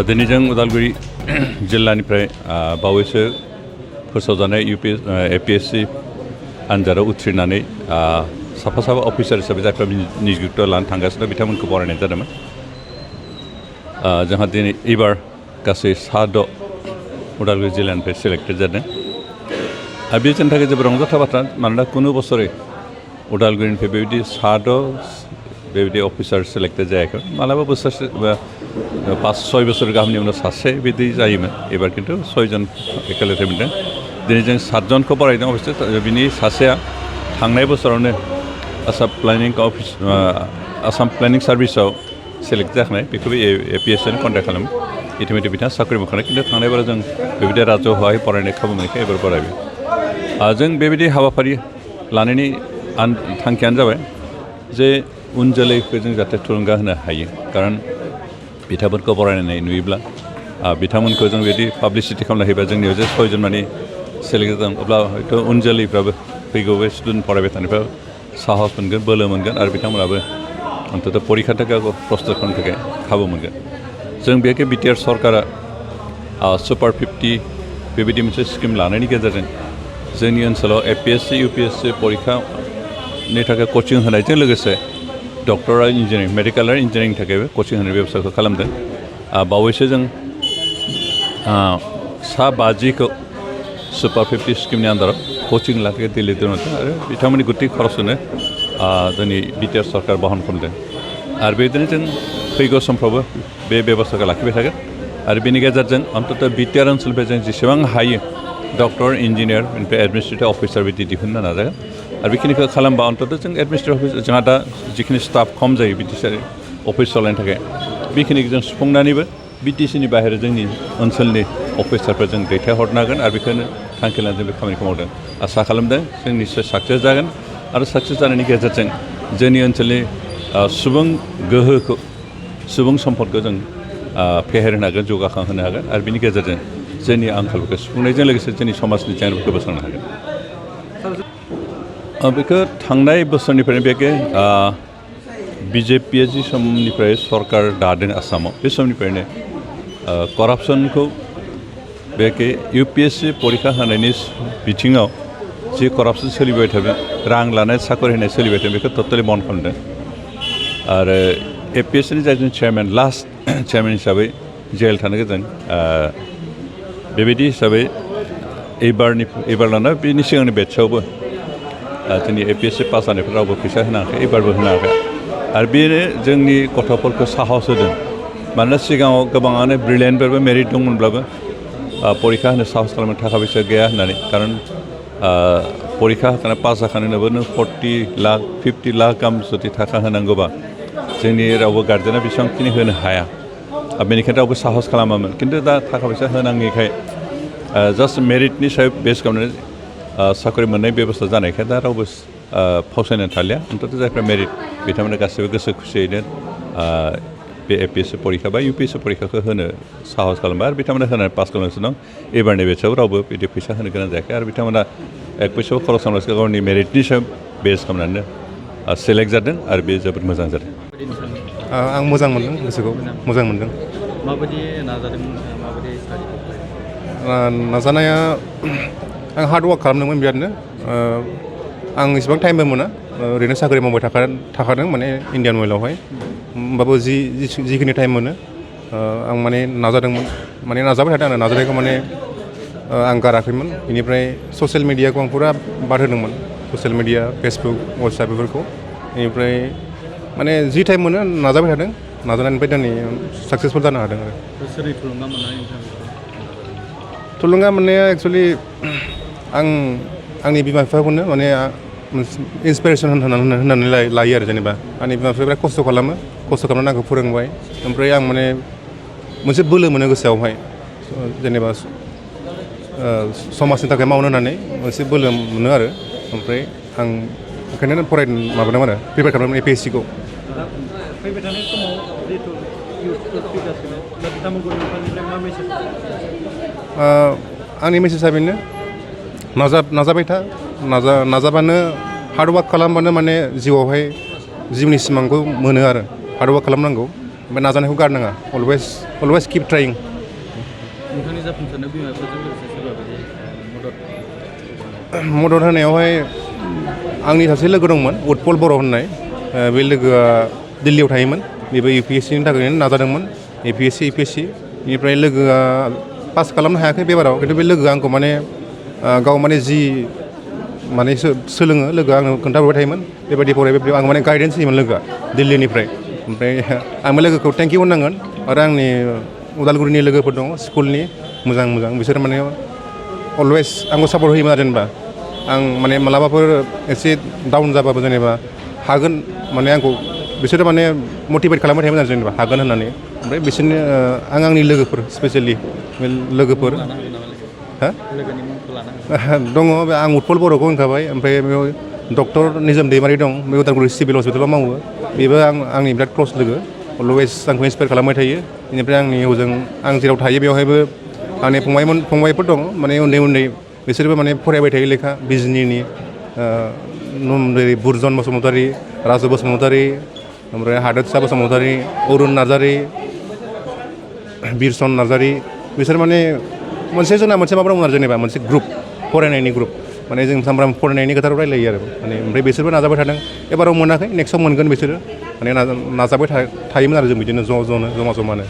दिनै जों उदालगुरि जिल्लानिफ्राय बावैसो फोसावजानाय APSc आनजादाव उथ्रिनानै साफा अफिसार हिसाबै जायफ्रा नियुक्त लानो थांगासिनो बिथांमोनखौ बरायनाय जादोंमोन। जोंहा दिनै एबार गासै 6 उदालगुरि जिल्लानिफ्राय सेलेक्टेड जादों। बे जोंनि थाखाय जोबोद रंजाथाव बाथ्रा, मानोना कुनु बोसोरै उदालगुरिनिफ्राय बेबायदि 6 बेबायदि अफिसार सेलेक्टेड जायाखै। मालाबा बोसोरसे 5-6 बोसोर गाहामनि उनाव सासे बिदि जायोमोन। एबार खिन्थु 6 जन एकेलगे मोनदों। दिनै जों 7 जनखौ बरायदों। अबस्से बिनि सासेया थांनाय बोसोरावनो आसाम प्लेनिं सार्भिसाव सेलेक्ट जाखानाय, बेखौबो APScनो कन्टेक्ट खालामो। इतिमধ্যে बिथाङा साख्रि मोनखानाय, खिन्थु थांनाय बाराव जों बेबायदि राजौआवहाय फरायनाय खाबु मोननायखाय एबार बरायबाय। जों बेबायदि हाबाफारि लानायनि थांखियानो जाबाय जे उन जोलैखौ जों जाहाथे थुलुंगा होनो हायो। खारन बिथांमोनखौ बरायनाय नुयोब्ला बिथांमोनखौ जों बिदि पाब्लिसिटि खालामना होयोबा जोंनियाव जे 6 जन माने सेलेक्ट जादों, अब्ला हयथ' उन जोलैफ्राबो फैगौ बे स्टुडेन्ट फरायबाय थानायफ्राव साहस मोनगोन, बोलो मोनगोन, आरो बिथांमोनाबो अन्तत परिखा थाखाय प्रस्टुत खालामनो थाखाय खाबु मोनगोन। जों बेखौ BTR सरकारा सुपार 50 बेबायदि मोनसे स्किम लानायनि गेजेरजों जोंनि ओनसोलाव APSc UPSc परिखानि थाखाय कचिं होनायजों लोगोसे डक्टर आरो इन्जिनियारिं, मेडिकेल आरो इन्जिनियारिंनि थाखायबो कचिं होनाय बेबस्थाखौ खालामदों। बावैसो जों 50 सुपार 50 स्किमनि आन्दाराव कचिं लाखियो दिल्ली दोनदों, आरो बिथांमोननि गुथि खरसखौनो जोंनि BTR सरकार बहन खालामदों। आरो बेबायदिनो जों फैगौ समफ्रावबो बे बेबस्थाखौ लाखिबाय थागोन। आरो बेनि गेजेरजों अन्तत BTR ओनसोलनिफ्राय जों जेसेबां हायो डक्टर, इन्जिनियार, बेनिफ्राय एडमिनिस्ट्रेटिभ अफिसार बिदि दिहुननो नाजागोन। आरो बेखिनिखौ खालामबा अन्तत जों एडमिनिस्ट्रेटिभ अफिसार, जोंहा दा जिखिनि स्टाफ खम जायो BTC अफिस सालायनो थाखाय, बेखिनिखौ जों सुफुंनानैबो BTCनि बाहेरा जोंनि ओनसोलनि अफिसारफोर जों दैथायहरनो हागोन। आरो बेखौनो थांखि लानानै जों बे खामानिखौ मावदों। आसा खालामदों जों निस्सय साक्सेस जागोन। आरो साक्सेस जानायनि गेजेरजों जोंनि ओनसोलनि सुबुं गोहोखौ, सुबुं सम्पदखौ जों फेहेरनो हागोन, जौगाखांहोनो हागोन। आरो बिनि गेजेरजों जोंनि आंखालफोरखौ सुफुंनायजों लोगोसे जोंनि समाजनि जेंनाफोरखौ बोस्रांनो हागोन। बेखौ थांनाय बोसोरनिफ्रायनो बेखौ BJP जि समनिफ्राय सरकार दादों आसामाव, बे समनिफ्रायनो करापसनखौ बेखौ UPSc परिखा होनायनि बिथिङाव जि करापसन सोलिबाय थादों, रां लानाय साखरि होनाय सोलिबाय थादों, बेखौ टटेलि बन्द खालामदों। आरो APScनि जाय चेयारमेन, लास्ट चेयारमेन हिसाबै जेल थानो गोनां, बेबायदि हिसाबै एबार लाना बेनि सिगांनि बेटसआवबो जोंनि APSc पास जानायफोर रावबो फैसा होनाङाखै, एबारबो होनाङाखै। आरो बेनो जोंनि गथ'फोरखौ साहस होदों। मानोना सिगाङाव गोबाङानो ब्रिलियेन्टफोरबो मेरिट दंमोनब्लाबो परिखा होनो साहस खालामनो थाखा फैसा गैया होननानै। खारन परिखा होखानाय पास जाखानायनोबो नों 40 लाख 50 लाख गाहाम जुदि थाखा होनांगौबा जोंनि रावबो गार्जेना बेसेबांखिनि होनो हाया। बेनिखायनो रावबो साहस खालामामोन। खिन्थु दा थाखा फैसा होनाङैखाय जास्ट मेरिटनि सायाव बेस खालामनानै साख्रि मोननाय बेबस्था जानायखाय दा रावबो फावसायनो थालिया। अन्तत जायफ्रा मेरिट बिथांमोना गासैबो गोसो खुसियैनो बे APSc परिखा बा UPSc परिखाखौ होनो साहस खालामबाय। आरो बिथांमोना होनानै पास खालामगासिनो दं। एबारनि बेटसआव रावबो बिदि फैसा होनो गोनां जायाखै। आरो बिथांमोना 1 फैसाबो खरस खालामालासिनो गावनि मेरिटनि सायाव बेस खालामनानै सेलेक्ट जादों। आरो बे जोबोद मोजां जादों। आं मोजां मोनदों, गोसोखौ मोजां मोनदों। माबायदि नाजादोंमोन, माबायदि स्टाडि नाजानाया आं हार्ड वार्क खालामदोंमोन बिरादनो। आं इसेबां टाइमबो मोना, ओरैनो साख्रि मावबाय थाखादों माने इण्डियान अइलआवहाय। होमबाबो जिखिनि टाइम मोनो आं माने नाजादोंमोन, माने नाजाबाय थादों। आरो नाजानायखौ माने आं गाराखैमोन। बेनिफ्राय ससियेल मिडियाखौ आं फुरा बाद होदोंमोन, ससियेल मिडिया, फेसबुक, वाट्सएप बेफोरखौ। बेनिफ्राय माने जि टाइम मोनो नाजाबाय थादों। नाजानायनिफ्राय दिनै साक्सेसफुल जानो हादों। आरो सोरनि थुलुंगा मोननानै थुलुंगा मोननाया एक्सुवेलि आंनि बिमा बिफाखौनो माने इन्सपिरेसन होननानै लायो आरो। जेनेबा आंनि बिमा बिफाया बिराद खस्थ' खालामो, खस्थ' खालामनानै आंखौ फोरोंबाय। ओमफ्राय आं माने मोनसे बोलो मोनो गोसोआवहाय, जेनेबा समाजनि थाखाय मावनो होननानै मोनसे बोलो मोनो आरो। ओमफ्राय आं ओंखायनो फरायनो माबादों आरो प्रिपेयार खालामदों APScखौ। फैबाय थानाय समाव जिहेतु इउथफोर फैगासिनो, दा बिथांमोनखौ नोंथांनिफ्राय मा मेसेज? आंनि मेसेजआ बेनो, नाजाबाय था, नाजाबानो हार्ड वार्क खालामबानो माने जिउआवहाय जिउनि सिमांखौ मोनो आरो। हार्ड वार्क खालामनांगौ, ओमफ्राय नाजानायखौ गारनाङा अलवेज किप ट्राइं। नोंथांनि जाफुंसारनाय बिमा बिफाजों लोगोसे सोरबा बायदि मदद होनायावहाय आंनि सासे लोगो दंमोन उत्पल बर' होननाय बे लोगोआ दिल्लीयाव थायोमोन बेबो UPSCनि थाखायनो नाजादोंमोन APSC UPSC बेनिफ्राय लोगोआ पास खालामनो हायाखै बेबाराव खिन्थु बे लोगोआ आंखौ माने गाव माने जि माने सोलोङो लोगोआ आंनो खोन्थाहरबाय थायोमोन बेबायदि फरायबाय आं माने गाइडेन्स होयोमोन लोगोआ दिल्लीनिफ्राय ओमफ्राय आं बे लोगोखौ थेंक इउ होननांगोन आरो आंनि उदालगुरिनि लोगोफोर दङ स्कुलनि मोजां बिसोर माने अलवेज आंखौ सापर्ट होयोमोन आरो जेनेबा आं माने मालाबाफोर एसे डाउन जाबाबो जेनेबा हागोन माने आंखौ बिसोरो माने मटिभेट खालामबाय थायोमोन आरो जेनेबा हागोन होननानै ओमफ्राय बिसोरनि आंनि लोगोफोर स्पेसियेलि लोगोफोर दङ आं उत्पल बर'खौ होनखाबाय ओमफ्राय बेयाव डक्टर निजोम दैमारि दं बे उदालगुरि सिभिल हस्पिटालाव मावो बेबो आंनि बिराद क्लस लोगो अलवेज आंखौ इन्सपायार खालामबाय थायो बेनिफ्राय आंनि हजों आं जेराव थायो बेवहायबो आंनि फंबायफोर दङ माने उन्दै बिसोरबो माने फरायबाय थायो लेखा बिजनिनि बुरजन बसुमतारी राजु बसुमतारी ओमफ्राय हादोरसा बसुमतारी अरुण नार्जारी बिरसन नार्जारी बिसोर माने मोनसे माबा दंमोन आरो जेनेबा मोनसे ग्रुप फरायनायनि ग्रुप माने जों सामफ्रामबो फरायनायनि खोथा रायलायो आरो माने ओमफ्राय बिसोरबो नाजाबाय थादों एबाराव मोनाखै नेक्स्टआव मोनगोन बिसोरो माने नाजाबाय थायोमोन आरो जों बिदिनो ज'नो जमा जमानो